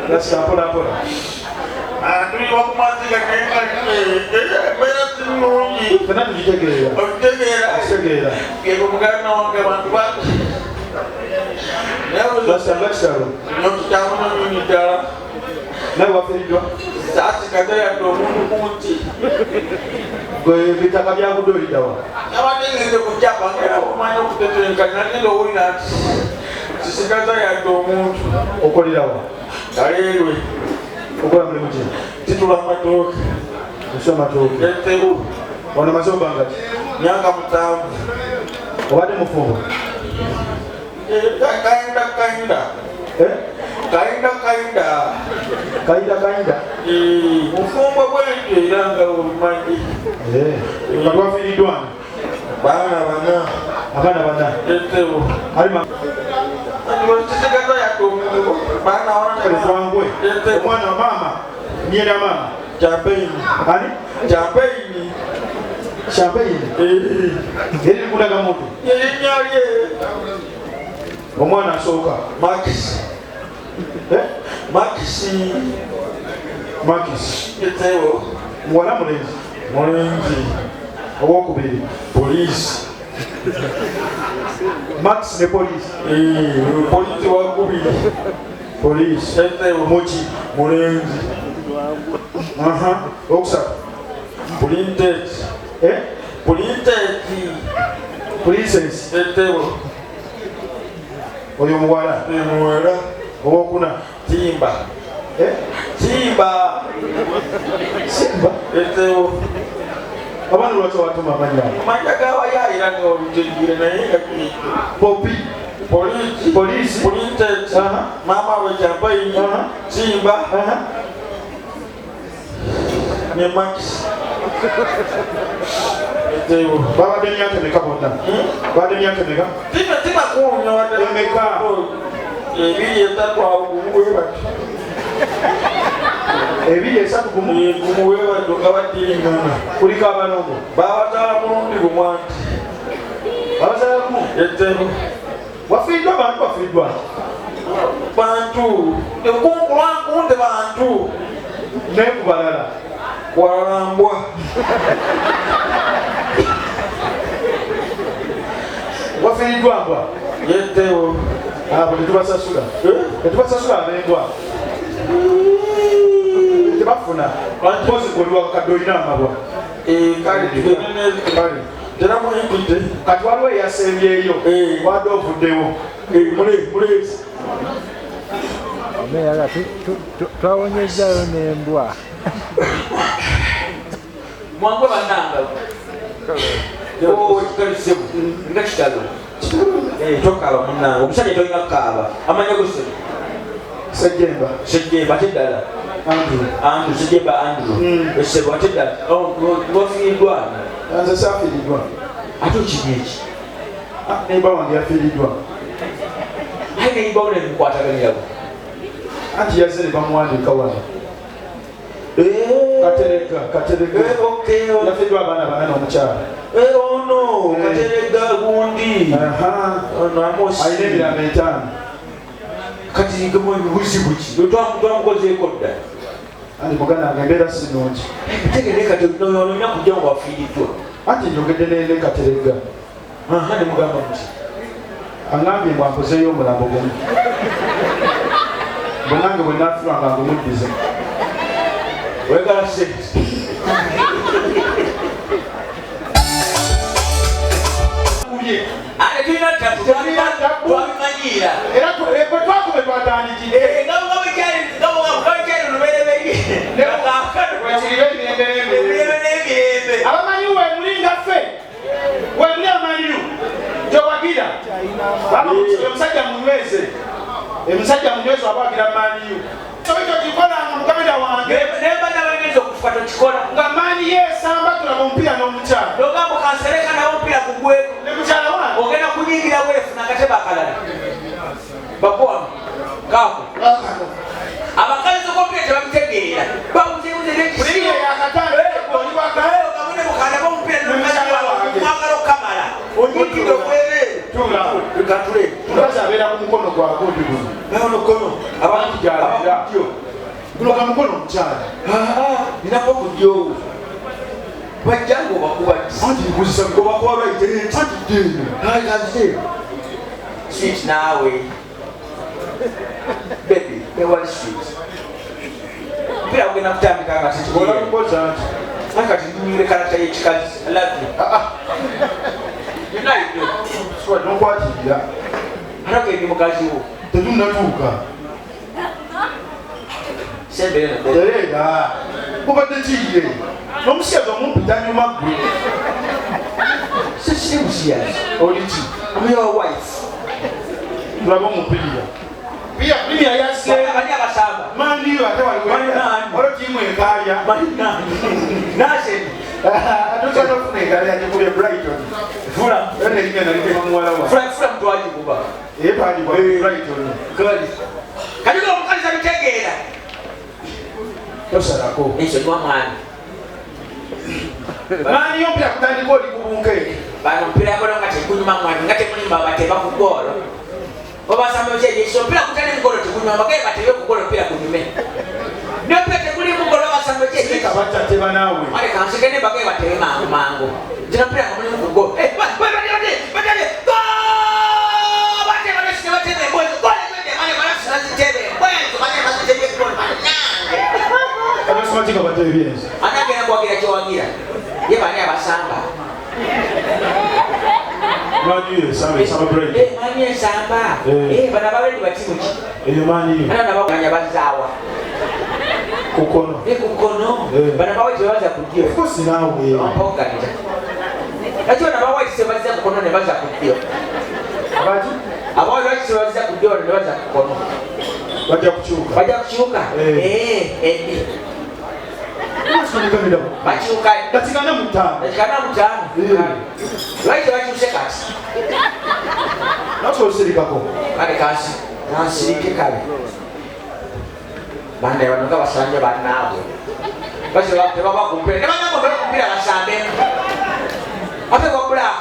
Rasta mpola mpola. Tuli wakumaziga naye nga embeera si nnungi. Fenna tugitegeera. Okitegeera. Okitegeera. Yego muganda wange bantu ba Rasta nga kitalo. Nyo kitalo nnyini ddala. Nawe wafiiriddwa? Saasigaza yadde omuntu ku nti. Gwe ebitaka byagudde oliddawa? Nabadde ngenze ku kyapa ngera omanyi okutetenkanya nagenda owulira nti sisigaza yadde omuntu. Okolerawa? Kaleerwe. Okola mulimu ki? Situla matooke. Osula matooke. Entebo. Wano omaze obbanga ki? Myaka 7. Obadde mufumbo? Kayinda kayinda. Eh? Kayinda kayinda. Kayinda kayinda. Mufumbo bwentyo era nga obimanyi. Kati wafiiriddwa ani? Baana bana. Abaana bana. Entebo. Alima. Twangwe. Omwana wa maama. Myera maama. Champagne. Ani? Champagne. Champagne. Eri likulaga muntu. Erinnya lye. Omwana asooka. Max. Eh? Max. Max. Etebo. Muwala mulenzi. Mulenzi. Owokubiri. Police. Max ne police. Police wakubiri. Police. Etebo. Muki. Mulenzi. Aha. Okusatu. Princess. Eh? Princess. Princess. Etebo. Oyo muwala. Muwala. Owokuna. Simba. Eh? Simba. Simba. Etebo. Abaana lwaki watuma amannya ago? Amannya g'abayaayira nga olutegeera naye nga Popi. Police. Police. Princess. Maama we Champagne. Simba. Ne Max. Etebo. Babadde emyaka emeka bonna? Babadde emyaka emeka? Tima kumi wadde. Emeka? 2 3 awo gumu bwe batyo. 2 3 gumu? Gumu bwe batyo nga baddiringana. Kuliko abalongo? Babazaala mulundi gumu anti. Babazaala gumu? Etebo. Wafiiriddwa abantu bafiiriddwa? Bantu. Enkunkulwankunde bantu. Naye ku balala? Walambwa. Wafiiriddwa mbwa? Yetebo. Abo tetubasasula. Tetubasasula ab'embwa. Tebafuna. Mpozi gwe oli wakakadde olina amabwa. Kale tugende ne Kale. Tera muyimbidde. Kati waliwo eyasembyeyo. Wadde ovuddewo. Mule. Omeyaga twawonyezaayo n'embwa. Mwangwe bannanga. Oh, kikalisebu. Nga kitalo. Tokaaba munnange. Omusajja tolina kukaaba. Amanya go ssebo. Ssejjemba. Ssejjemba ate ddala. Andrew. Andrew, Ssejjemba Andrew. Essebo ate ddala. Wafiiriddwa ani? Nze saafiiriddwa. Ate okirya eki? Neighbor wange yafiiriddwa. Aye neighbor wo ne mukwataganirako. Anti yazze ne bamuwandiika wano. Katerega, Katerega. Okay. Yafiiriddwa abaana bana n'omukyala. Ono, Katerega gundi. Ono Amos. Alina emirambo 5. Kati buzibu ki? Twamukozeeko dda. Anti muganda wange embeera si nnungi. Tegere kati ono olina kujja nga wafiiriddwa. Anti njogedde ne Katerega. Aha, ne mugamba muti. Aŋŋambye mbu ampozeeyo omulambo gumu. Bwe nange bwe naafiirwa nga ngumuddiza. Oyagala ssente. Ate tulina ttabu, twabimanyiira. Era bwe twakube twatandikidde. Nga bwe kyali, nga bwe kyali olubereberye. Ne bwe emirembe n'emirembe. Emirembe n'emirembe. Abamanyi we muli nga ffe. We muli amanyi gyowagira. Baba omusajja munyweze. Omusajja munyweze abawagira Man U. Ekyo kikolanga muganda wange. Ne mba nabagenza okufa tokikola. Nga Man U esamba tulaba omupiira n'omukyala. N'ogamba kansereka nawe omupiira gugweko. Ne mukyala wange. Ogenda kuyingira bwerefu n'akatebe akalala. Bakuwa kaako. Abakazi b'omupiira tebabitegeera. Babuzeebuze n'ekisibo. Buli yakatandika, oli waka. Kabone mukanda b'omupiira Ne mukyala wange. mwagala okukamala. Onyigidde obwereere. Tuula. Katule. Omukazi abeera ku mukono gwa gundi guno. Naye ono kono. Guno gwa mukono omukyala. Ninako ku ddyo. Bajjanga obakuba. Anti nkuzisa Obakuba right. Anti ddiini. Kaze. Sweet naawe. Baby, tewali sweet. Mpira gugenda kutandika nga Ola tekiriyo. kukoza nti. Anti kati nnyumire kalakita y'ekikazi. I love you. You know I do. Swa tonkwatirira. Ate ndi mukazi wo. Tetunnatuuka. Sembere no baby. Tereera. Mubadde kiye. N'omusiyazi omumpi tanyuma ggwe. Sisiri musiyazi. Oli ki? I'm your wife. Tulabe omupiira. Piya Premier yasse. Bani abasamba? Man U ate waliwo Man U. waliwo ttiimu ekaaya. Bani nani? Nase. Ate osobola okufuna ekaaya yagikubye Brighton. Fula. Era erinnya naliteeka muwala wange. Fula fula mutwagikuba. Era twagikuba Brighton. Kali. Kati nga omukazi tabitegeera. Tosalako. Ensonyiwa mwana. Man U omupiira kutandika oli ku bunkenke. Bano omupiira gwono nga tegunyuma mwana nga temulimba bateba ku ggoolo. Obasamba ekyejo omupiira gutali mu ggoolo tegunyuma bagende batebe ku ggoolo omupiira gunyume. Naye omupiira teguli mu ggoolo obasamba ekyejo. Sirika batta teba naawe. Kale kansike ne bagende batebe mangu mangu. Nze omupiira nga mulimu ku ggoolo. Eh, batebe, goal! Batebe, batebe, batebe, embwezo. Ggoolo egwedde, bane, bane, bazitebe, embwezo, bane, bazitebe, ggoolo, bannange. Abasoma ki nga batebe byenzi? Ani agenda kuwagira kyewagira? Ye bani abasamba? Man U esamba, esamba Brighton. Eh, Man U esamba. Eh. Eh, bano ababendi ba ttiimu ki? Eyo Man U. Bano abaganya bazaawa. Ku kkono. Eh, ku kkono. Eh. Bano aba white tebaza ku ddyo. Of course naawe. Ompoganira. Lwaki bano aba white tebazza ku kkono ne baza ku ddyo? Abaki? Aba white lwaki tebazza ku ddyo ne baza ku kkono? Bajja kukyuka. Bajja kukyuka? Eh. Eh, ebbi. Bakyuka. Dakiika 45. Dakiika 45. Eh. Lwaki tebakyuse kati? Lwaki osirikako? Kale kansirike kale. Banne bano nga basanja bannaabwe. Lwaki tebaba ku mupiira? Ne bannaabwe bali ku mupiira basambemu. Ate wa Black.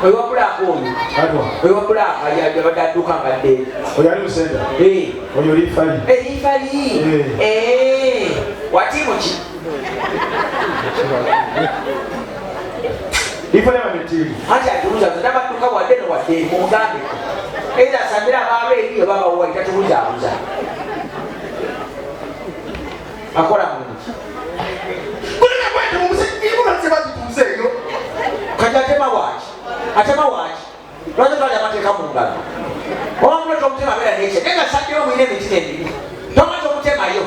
Oyo wa Black oyo. Atwa. Oyo wa Black yabadde adduka nga dde. Oyo ali mu center? Eh. Oyo lifali. Eh, lifali. Eh. Eh. Wa ttiimu ki? Lifali aba ne ttiimu. Anti atubuuza nze n'abadduka wadde no wadde mumugambe. Either asambire abaaba eri oba abawa tatubuuzaabuuza. Akola mulimu ki? Kati atema waaki? Atema waaki? Lwaki otwala amateeka mu ngalo? Oba muno tomutema abeera n'ekye. Naye nga saddeyo mulina emitima ebiri. Toma tomutemayo.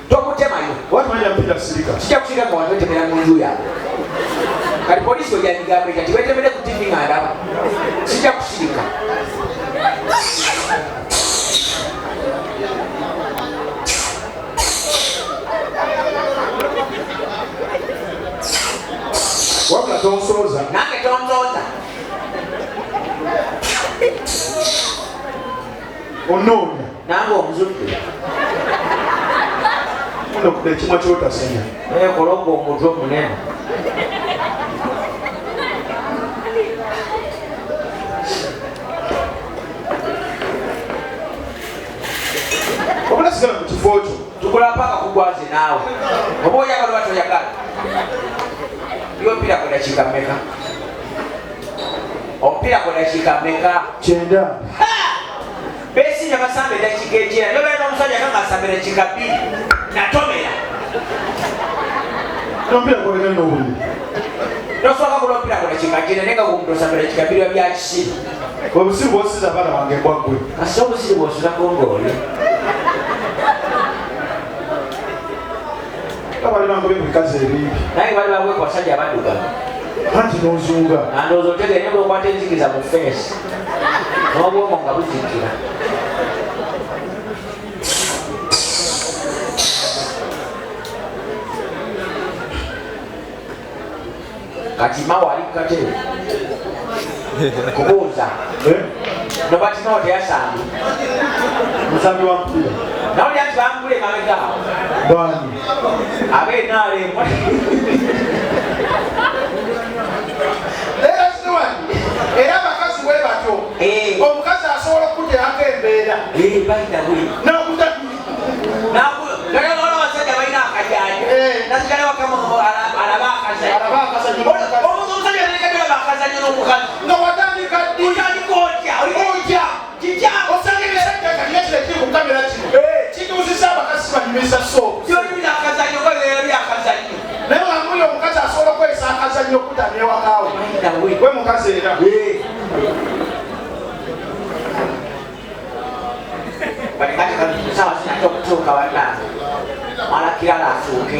Tomutemayo. Watu bajja mpita sirika. Kijja kusirika nga watu betemera mu nju yaabwe. Kati poliisi ojja nigamba ekya nti betemere ku TV nga ndaba. Sijja kusirika. Wabula tonsooza. Nange tonsooza. Onoonya. Nange omuzudde. Funa okudda ekimwa ky'otasenya. Eh, kola ogwo omutwe omunene. Wabula sigala mu kifo kyo. Tukola paka kugwaze naawe. Oba oyagala oba toyagala. Yo omupiira gwe dakiika mmeka? Omupiira gwe dakiika mmeka? 90. Ha! Beesiimye basamba eddakiika 9. Nobeera n'omusajja nga ng'asamba eddakiika 2. Natomera. Omupiira gwoleka n'obuliri. Nosooka gula omupiira gwe dakiika 9 naye nga gwe omuntu osamba eddakiika 2 biba bya kisiru. Obusiru bw'osiza abaana bange mbwa ggwe. Kasita obusiru bw'osulako ng'oli. Nga bali bangobye ku bikazi ebimpi. Nange bali babwe ku basajja abaddugavu. Anti n'ozunga. Andowooza otegeera naye bw'okwata enzikiza mu ffensi. N'obwongo nga buzikira. Kati Mao ali ku katebe. Kubuuza. Eh? Nobati Mao teyasambye. Musambi wa mupiira. Nawulira nti bamugula emabega awo. Baani? Ab'NRM. Leero Stuart, era abakazi bwe batyo. Eh. Omukazi asobola okukuteerako embeera. Eh, by the way. N'akuta- akazannyo n'omukazi. Omusajja yaleka akazannyo n'omukazi. Nga watandika ddi? Otandika otya? Otya? Kitya? Osanga ebisajja kati ekiro ekiri ku kamera kino kituuzizza abakazi banyumiza soopu. Kyonyumiza akazannyo kabeera akazannyo. Naye nga muli omukazi asobola okwesa akazannyo okutamya ewakaawe. We mukazi era. Sawa zinatya okutuuka bannange. Malakirala atuuke.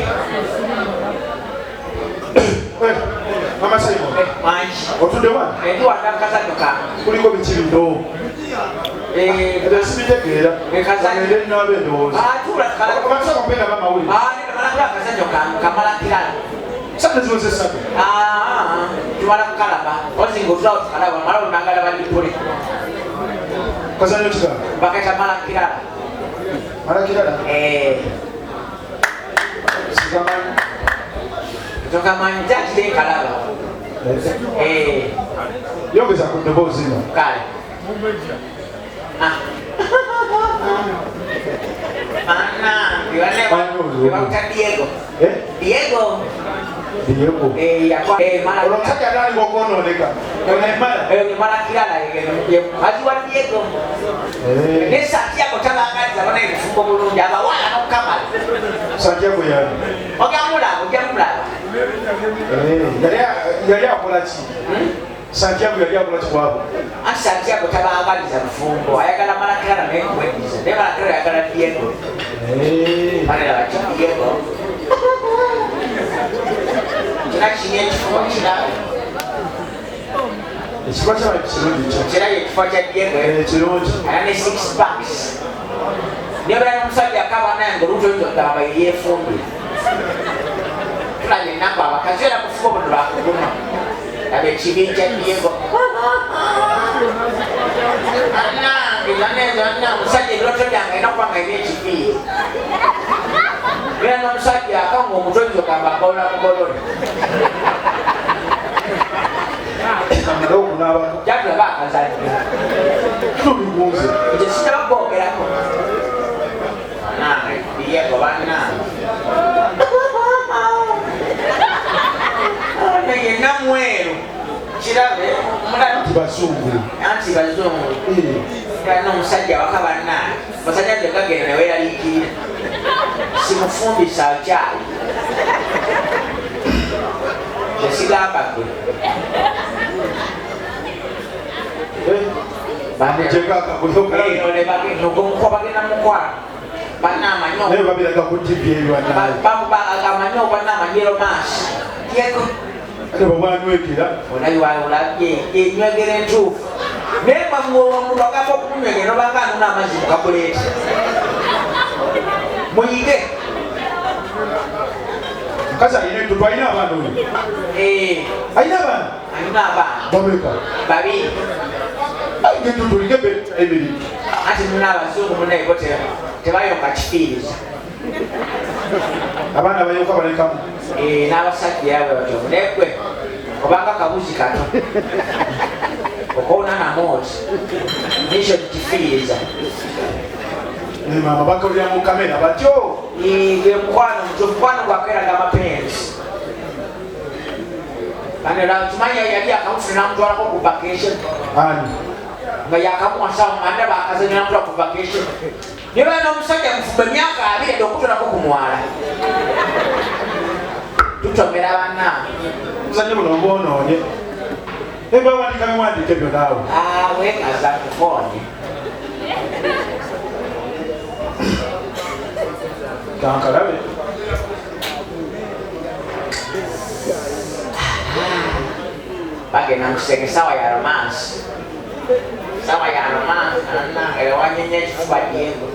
Mama Simon. Mangi. Otudde wano? Ndi wano akazannyo kange. Kuliko biki bino? Ebyo sibitegeera. Ngende nnaaba endowooza. Atuula tukala. Oba kusooka mpenda bamawulire. Malakira akazannyo kange kamalakirala. Sente ziweze 3. Tumala kukalaba. Ozinga otulawo tukalaba. Mala onagala bandipule. Kazannyo kigamba? Bakaita malakirala. Malakirala? Sigamanyi. Tokamanyi kyakire nkalaba. Yongeza ku ddoboozi lino. Kale. Bannange, Diego. Diego. Diego. Olwo omusajja atandika okwonooneka. Malakirala ye mukazi wa Diego. Ne Santiago tabangaliza bana ebifumbo bulungi abawala n'okukamala. Santiago yani? Ojja mulaba, ojja mulaba. Yali akola ki? Santiago yali akola ki kwabo? Anti Santiago tabangaliza bufumbo, ayagala Malakirala naye kumweddiza. Naye Malakirala ayagala Diego. Banera bati Diego. Kina kiri ekifo kirabe. Ekifo kyabaye kirungi kyo. Kirabe ekifo kya Diego. Kirungi. Alina ne 6 packs. Nebeera n'omusajja akaba naye ng'olubuto oyinza okugamba ye yeefumbye. Tulabye ennaku abakazi era mufuba buno lwakuguma. Laba ekibi kya Diego. Bannange, bannange, bannange, omusajja ebirooto byange alina okuba nga alina ekibi. Beera n'omusajja akanga omutwe oyinza okugamba agolola mugolole. Kamale okunaabako. Jatulaba akazannyo. Tubibuuze. Ekyo sinaba kwogerako. Bannange, Diego, bannange. Ono yenna mweru. Kirabe, mulabe. Anti bazungu. Anti bazungu. Alina omusajja waka bannange. Basajja tegagenda ne weeraliikirira. Simufumbisa kyayi. Tesigamba gwe. Bagenda mukwano. Bannaamanyi Naye babiraga ku TV eyo bannange. Amanyi obwannaamanyi romance. Diego. Ate bwe bwanywegera. Olabye enywegera entuufu. Naye omuntu agamba okumunywegera nobanga anona amazzi mu kabuleeti. Muyige. Mukazi alina entutu, alina abaana oyo? Alina abaana? Alina abaana. Bameka? 2. Alina entutu linga ebiri. Anti muna abazungu munnaye bo tebayonka kifiiriza. Abaana bayonka balekamu. N'abasajja yaabwe batyo. Naye ggwe obanga kabuzi kato. Okoona namoozi. Mission kifiiriza. Mama bakolera mu kamera batyo. Gwe mukwano, mukwano gwakeraga amapenzi. Bano tumanya yali akamufuna n'amutwalako ku vacation. Ani? Nga yakamuwasa ndaba akazannyo n'amutwala ku vacation. Naye bano omusajja mufumbo emyaka 2 edda okutolako ku mwala. Tutomera bannange. Omuzannyo buno bwonoonye. Naye bawandiika biwandiike byo naawe. Weekaza kufooni. Kankalabe. Bagenda mu kisenge sawa ya romance. Sawa ya romance, bannange wanyenya ekifuba Diego.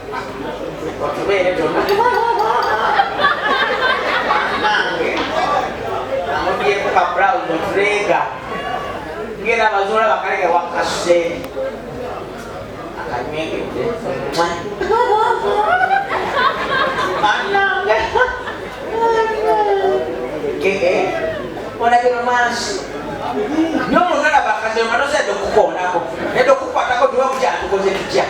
Otubeere tonna. Bannange, amugyeko ka blouse otuleega. Ngera abazuula bakalega wakasuseeri. Akanywegedde. Bannange. Olabye romance. N'omuntu alaba akazannyo nga tosobola okukoonako. Nedda okukwatako tuwe kukyala tukoze tutya.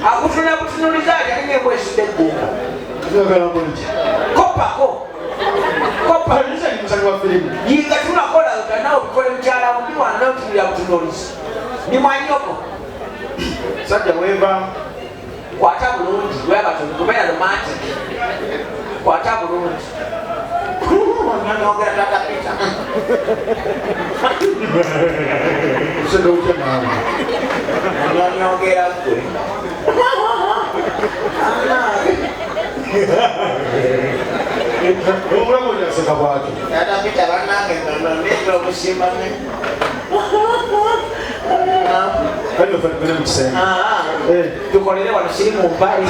Akutunula butunuliza ati alinga embwa esudde eggumba. Njagala mbone ki? Koppako. Koppa. Nze ndi muzannyi Kitunuulizi. Ndi mwanyoko. Sajja weeva. Kwata bulungi, weba tubeera romantic. Kwata bulungi. Onyonyogera Tata Peter. Oseka otya naawe? Onyonyogera ggwe. Omulamu onyaseka bwatyo. Tata Peter bannange nononedde obusimba ne. Kale ofa tugende mu kisenge. Tukolere wano siri mu mpale.